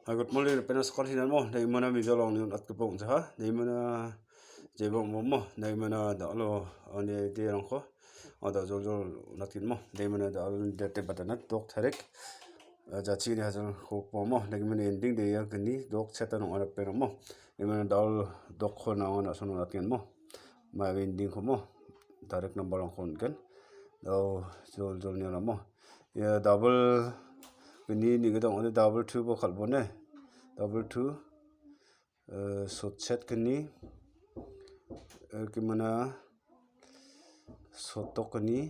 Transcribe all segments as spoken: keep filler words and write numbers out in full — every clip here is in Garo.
Hai, good morning, ripena sakal hinamo, naimana mijalo angni on·atgipa ong·jaha, naimana jeba ong·bamo, naimana dalo angni idea-rangko, ada joljol on·atgenmo, naimana dal date batana dok tarik, ah, jachini hajal hokbamo, naimana ending de ya gni dok setan ong·a ripenamo, naimana dal dokko nangan ason on·atgenmo, ma ending komo, tarik number-rangko on·gen, dao joljol ni onamo. Ia double gni nigita ong·ode double two bo kal·bone. Double two, eh, sotchet gni, eh, kimana sotok gni,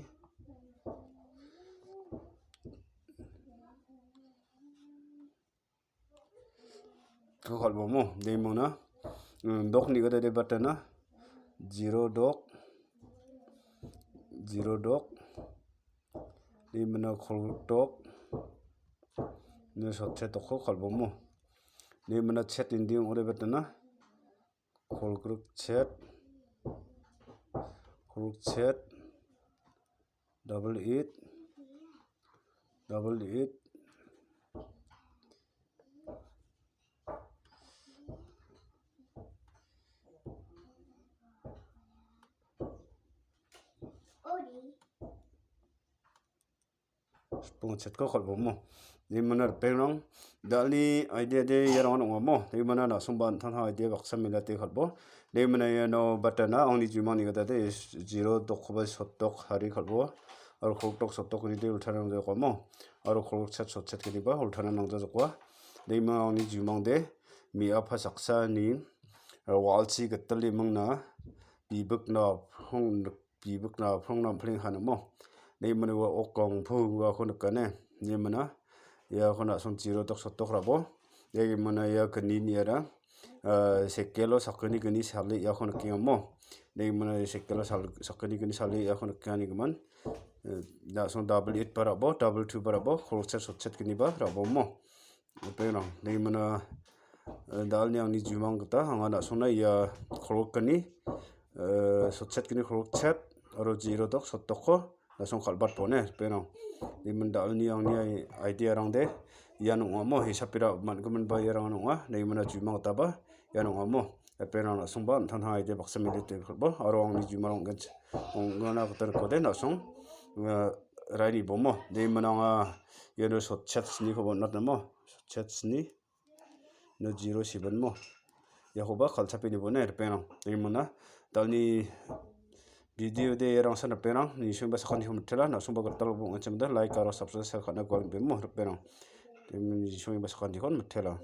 ko kal·bomo, de mona. Hmm, dok nigita de batana. Zero dok. Zero dok. De mona kolgruk dok. Ne sotchet dokko kal·bomo. De mona chet ending ong·ode batana. Kolgruk chet. Kolgruk chet. Double eight, double eight. Sipong chetko kal·bomo. Ni mana ripengrang, dalni idea de iarang ong·amo. Ni mana na·songba an·tangtang idea baksa milate kal·bo. Ni mana iano batana angni jumangni gita de zero dokkoba sotok hari kal·bo. Aro kolgruk dok sotok gni de ultana nangjakwamo. Aro kolgruk chet sotchet gniba ultana nangjajakwa. Ni mana angni jumang de me·apa saksani, aro wa·alchi gital imingna bibikna hong bibikna prongna pleng hanimo. Ni mana ua ok gangpu uako nikane. Ni mana iako na·song zero dok sotok rabo. Ni mana ia gni niara, ah, sekelo sakgni gni sale iako nikengamo. Ni mana sekelo sal-, sakgni gni sale iako nikani gimin. Eh, na·song double eight ba rabo, double two ba rabo, kolgruk chet sotchet gniba rabomo. Ripengrang, ni mana, eh, dalni angni jumang gita, anga na·songna ia kolgruk gni, eh, sotchet gni kolgruk chet, aro zero dok sotokko, na·song kal·batbone, ripengrang. Ni mana dalni angni ai-, idea-rang de, ian ong·amo, hisapira man·gimin ba iarang ong·a, ni mana jumang gitaba, ian ong·amo. Ripengrang na·songba an·tangtang idea baksa milite kal·bo, aro angni jumang ong·gen-, ong·gana gita rikode, na·song, eh, raini bomo. Ni mana anga iano sotchet sniko bon·atnamo. Sotchet sni. No zero seven mo. Iakoba kal·chape nibone, ripengrang. Ni mana dalni video de iarangsan ripengrang. Ni songba sakantiko mitela, na·songba gital ong·achim da, like aro subscribe share ka·na gual bemo, ripengrang. Ni songba sakantiko mitela.